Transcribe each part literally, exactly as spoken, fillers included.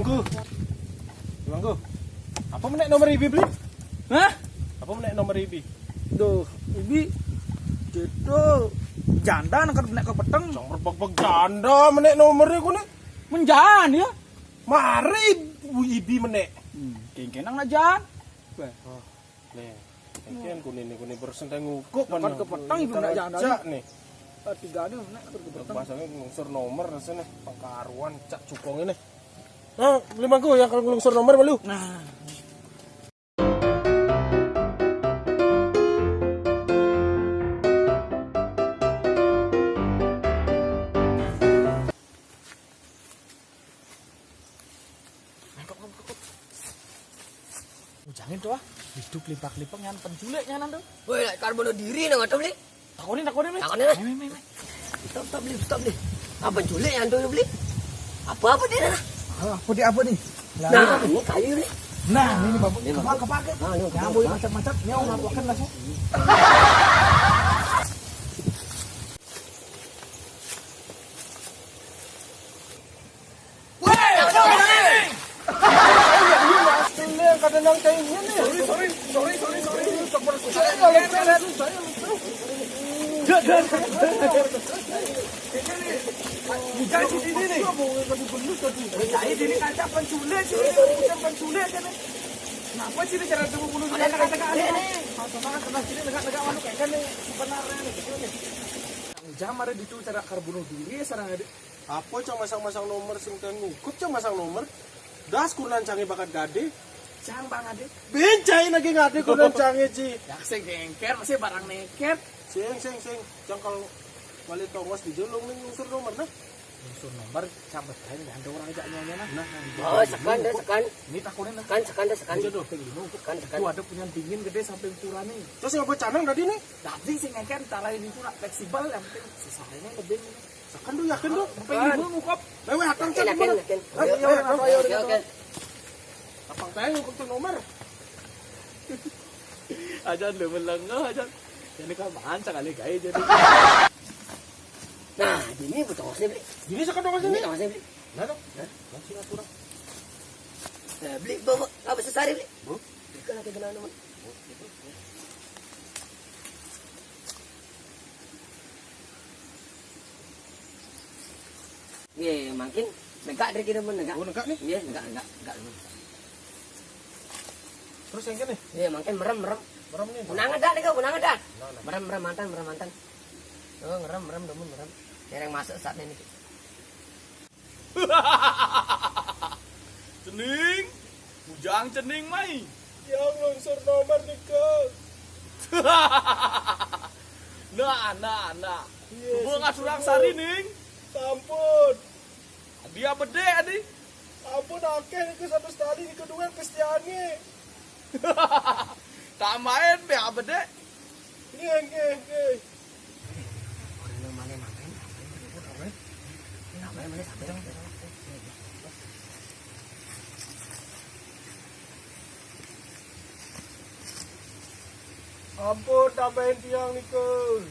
Ku. Bangku. Apa menek nomor ibi, Bli? Hah? Apa menek nomor ibi? Duh, ibi gitu janda nang menek ke peteng. Cang berbek-bek janda menek nomor iku nih. Menjan ya? Mari ibu ibi menek. Hmm, kengkenang na jan. Wah. Oh, nih. Kengken kuning nih, kuning bersenteng ngukup. Kan mana? Ke peteng ibu menek janda nih. Nih. Ah, tiga nih menek ke peteng. Pasangnya ngusur nomor rasanya pengkaruan cak cukong ini. Nah, beli mangku ya kalau ngelungsur nomor malu. Nah. Mangkok, mangkok, mangkok. Ujangin tuh ah, hidup limpah-limpah nyan penculiknya nanti. Woi, lek karo bunuh diri nang ada beli. Takonin, takonin, Bli. Takonin, Bli. Meh, meh, meh. Stop, stop, Bli, stop, Bli. Apa penculik yang tuh, Bli? Apa, apa dia, nah? Ah, apa dia, apa nih? Nah, ini kayu, Bli. Nah, ini bapak. Ini bapak. Kepake, kepake. Nah, ini bapak. Boleh macam-macam. Ini orang laporkan langsung. Weh, sorry. Ini yang kata nang cai ini nih. Sorry, sorry, sorry, sorry, sorry. Saya kalau saya, saya. Jangan sini nih. Cai sini kaca penculik sini, bukan penculik sini. Kenapa sini cara tunggu bunuh dia kata-kata nih? Tenang, tenang, sini negak-negak anu kayak nih. Sebenarnya nih, gitu nih. Jamar itu cara kar bunuh diri ya sarang adik. Apa cang masang-masang nomor sing ten ngukup cang masang nomor? Das kurnan cange bakat gade. Cang bang ade. Bencai lagi ngade kurnan cange ci. Ya sing gengker masih barang neket. Sing sing sing. Cang kalau balik tongos di jolong nih ngusur nomor nah. Ngusur nomor cang betain ada orang ajak nyonya nah. Nah, nah. Oh, sekan deh, sekan. Ini takunin nah. Sekan, sekan deh, sekan. Iya, doh. Sekan, sekan. Itu ada punya dingin gede sampai ukurannya. Terus yang buat canang tadi nih? Tadi sih ngeken cara ini tuh nak fleksibel yang penting sisanya lebih. Sekan tuh yakin tuh. Sampai ini dulu ngukop. Lewe hatang cek nomor. Yakin, yakin. Ayo, ayo, ayo, ayo. Oke, oke. Apa kayak ngukop tuh nomor? Aja lu melengah aja. Jadi kapan sekali gaya jadi. Nah, ini betul sih, Bli. Ini sekan dong sini. Ini sih, Bli. Nah, dong. Nah, masih ngatur. Nah, Bli, bawa apa sesari, Bli? Bu? Bukan lagi kenal nomor. Iya, mungkin negak dari kita pun negak. Oh, negak nih? Iya, negak, negak, negak. Terus yang kene? Iya, mungkin merem, merem. Merem nih. Kunang ada nih, kau kunang ada. Nah, nah. Merem, merem mantan, merem mantan. Oh, merem, merem, demen merem. Dereng masuk saat ini. Cening, bujang cening mai. Yang lungsur nomor nih, Kang. Nah, nah, nah. Iya, coba ngasurang sari ning. Sampun. Dia bedek adi. Ampun akeh niku satu setali niku duel Kristiani. Tak main be bedek. Nggih, nggih, nggih. Ampun, tambahin tiang niku.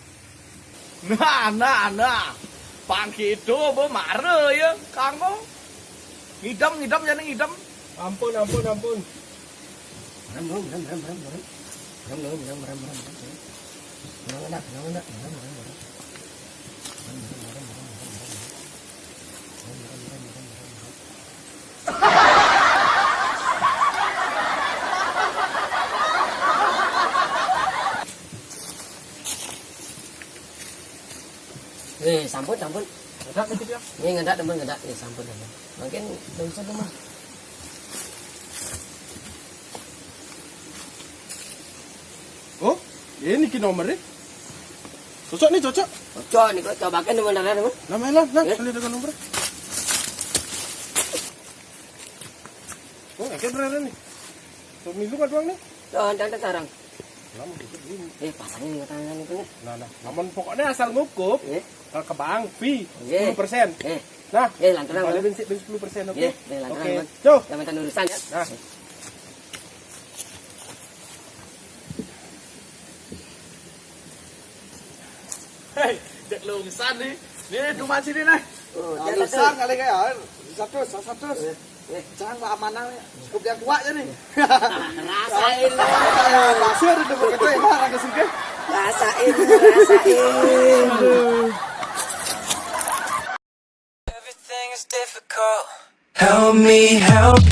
Nah, nah, nah. Pang gitu, bo mare ya, kanggo. Ngidam, ngidam, jadi ngidam. Ampun, ampun, ampun. Rem, rem, rem, rem, rem, rem. Rem, rem, rem, rem, rem, rem. Rem, rem, rem, rem, rem, rem. Eh, sampun, sampun. Ngedak dikit ya. Ini ngedak, teman, ngedak. Eh, sampun, sampun. Mungkin ndak usah, teman. Oh, ini ki nomornya. Cocok nih, cocok. Cocok nih, kok coba kan nomor darah, teman. Nama lah, nah, eh? Kali dengan nomor. Oh, oke, berada nih. Pemilu kan doang nih. Tuh, ntar, ntar, sarang. Lama gitu, belum. Eh, pasangin ke tangan itu nih. Nah, nah, namun pokoknya asal ngukup. Eh? Kalau ke bank, fee, eh, sepuluh persen. Eh. Nah, eh, lantaran, balik, Bang. Bensin, bensin sepuluh persen, oke? Eh, eh, lantaran, oke. Bang. Cok. Jangan minta urusan, ya. Nah. Hei, cek lungsan nih. Nih, cuma sini, nah. Oh, lungsan kali kayak, satu, satu. Eh. Eh, jangan Pak Amanang nih. Cukup yang kuat aja nih. Rasain. Pasir itu begitu ya, Pak, lagi singkir. Rasain, rasain. Everything is difficult. Help me help.